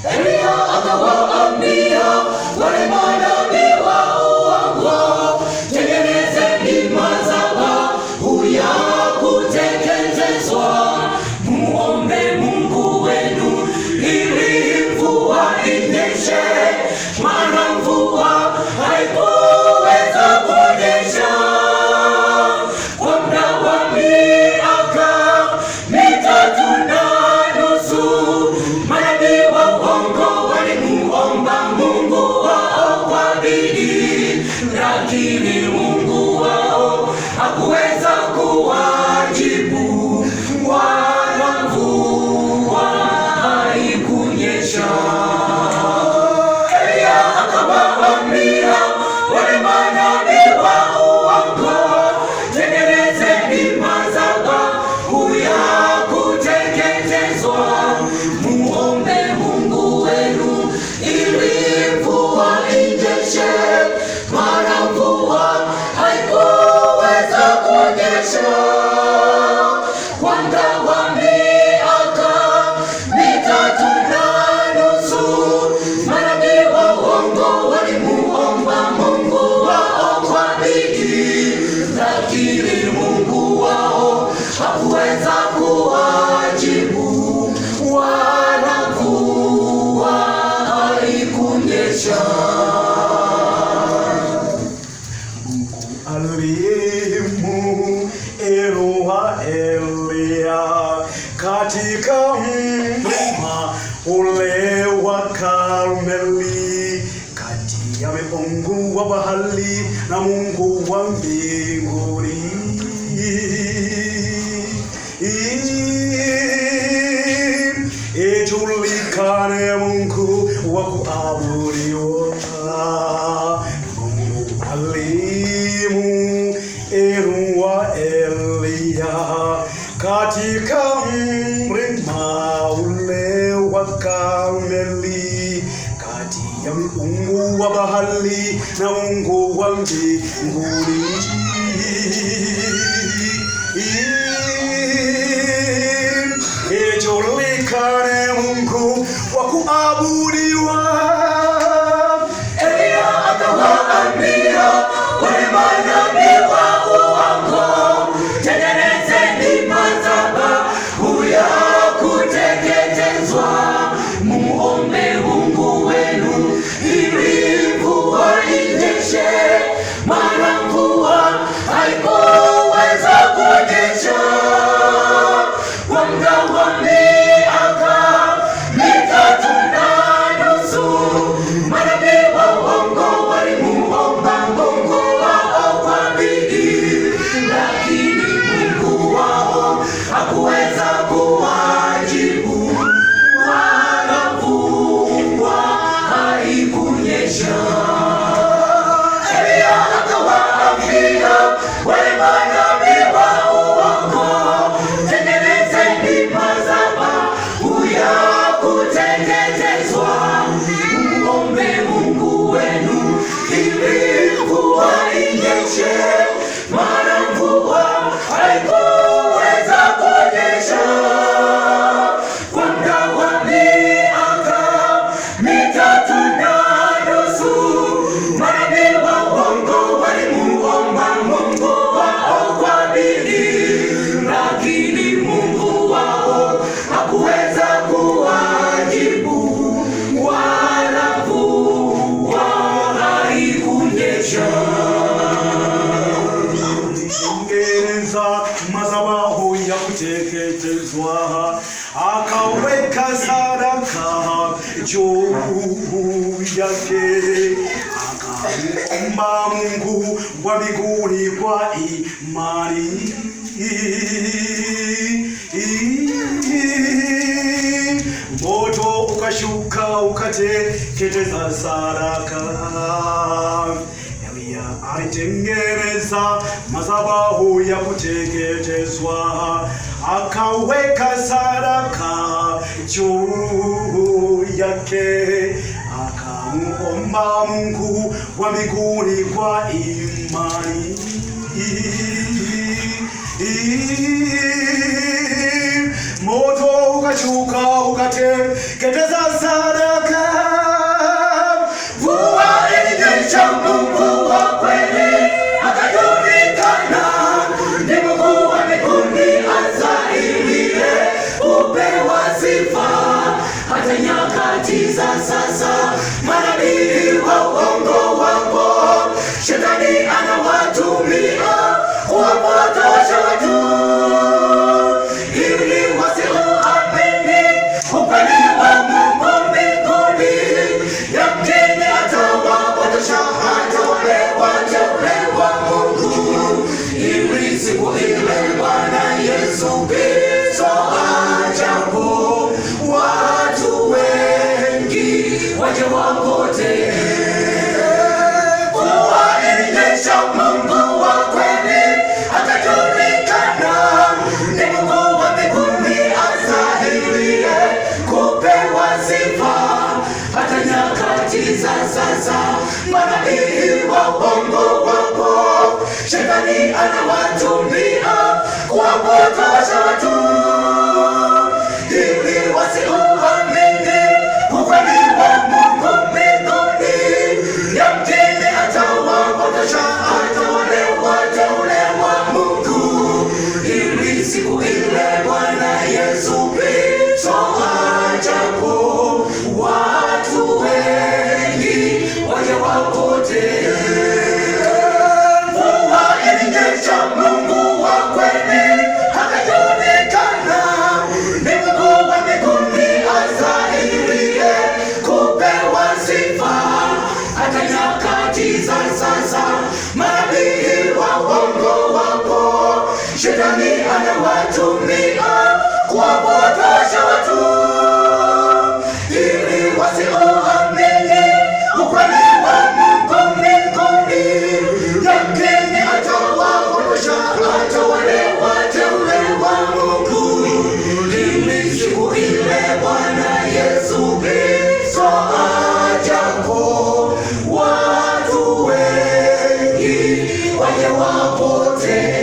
Eliya akawaambia wale manabii wa uongo, tengenezeni madhabahu ya kuteketezwa, muombe Mungu wenu ili mvua inyeshe, maana mvua haikuweza kunyesha kwa muda wa miaka 3.5. Manabii wa uongo walimuomba Mungu wao kwa bidii, lakini Mungu wao hakuweza kuwajibu, wala mvua haikunyesha. Eliya akawaambia wale manabii wa uongo, tengenezeni madhabahu ya kuteketezwa, muombe Mungu wenu ili mvua inyeshe, maana mvua haikuweza kunyesha kwa muda wa miaka 3.5. Manabii wa uongo walimuomba Mungu wao kwa bidii, lakini Mungu wao hakuweza kuwajibu, wala mvua haikunyesha. Mungu alimu inua Eliya katika mlima ule wa Karmeli, kati ya miungu wa Baali na Mungu wa mbinguni. Ijulikane Mungu wa kuabudiwa. Mungu alimu inua Eliya katika mlima ule wa Karmeli, kati ya miungu wa Baali na Mungu wa mbinguni. Ijulikane Mungu wa kuabudiwa. Eliya akawaambia wale manabii wa uongo, tengenezeni madhabahu ya kuteketezwa, mumuombe Mungu wenu ili mvua inyeshe, maana mvua haikuweza kunyesha kwa muda wa miaka 3.5. Manabii wa uongo walimuomba Mungu wao kwa bidii, lakini Mungu wao hakuweza kuwajibu, wala mvua haikunyesha. Eliya akawaambia wale manabii wa uongo, tengenezeni madhabahu ya kuteketezwa, muombe Mungu wenu ili mvua inyeshe, maana mvua haikuweza kunyesha kwa muda wa miaka 3.5. Manabii wa uongo walimuomba Mungu wao kwa bidii, lakini Mungu wao hakuweza kuwajibu, wala mvua haikunyesha. Tengeneza madhabahu ya kuteketezwa, akaweka sadaka juu yake, akamuomba Mungu wa mbinguni kwa imani. Moto ukashuka ukateketeza sadaka. Eliya alitengeneza madhabahu ya kuteketezwa, akaweka sadaka juu yake, akamuomba Mungu wa mbinguni kwa imani. Moto ukashuka ukateketeza sadaka. Hata nyakati za sasa manabii wa uongo wapo, shetani anawatumia kuwapotosha watu ili wasiuamini ukweli wa Mungu mbinguni. Yamkini atawapotosha hata wale wateule wa Mungu, ili siku ile Bwana Yesu Kristo ajapo, watu wengi waje wapotee. Kuwa ilinyesha Mungu wa kweli atajulikana, ni Mungu wa mbinguni astahiliye kupewa sifa. Hata nyakati za sasa manabii wa uongo wapo, shetani anawatumia kuwapotosha watu ili wasiuamini ukweli wa Mungu mbinguni. Yamkini atawapotosha hata wale wateule wa Mungu, ili siku ile Bwana Yesu Kristo ajapo, watu wengi waje wapotee. Mvua ilinyesha, Mungu wa kweli akajulikana, ni Mungu wa mbinguni astahiliye kupewa sifa. Hata nyakati za sasa manabii wa uongo wapo, shetani anawatumia kuwapotosha watu ili wasioamini ukweli wa Mungu mbinguni. Yamkini atawapotosha hata wale wateule wa Mungu, ili siku ile Bwana Yesu Kristo ajapo, watu wengi waje wapotee.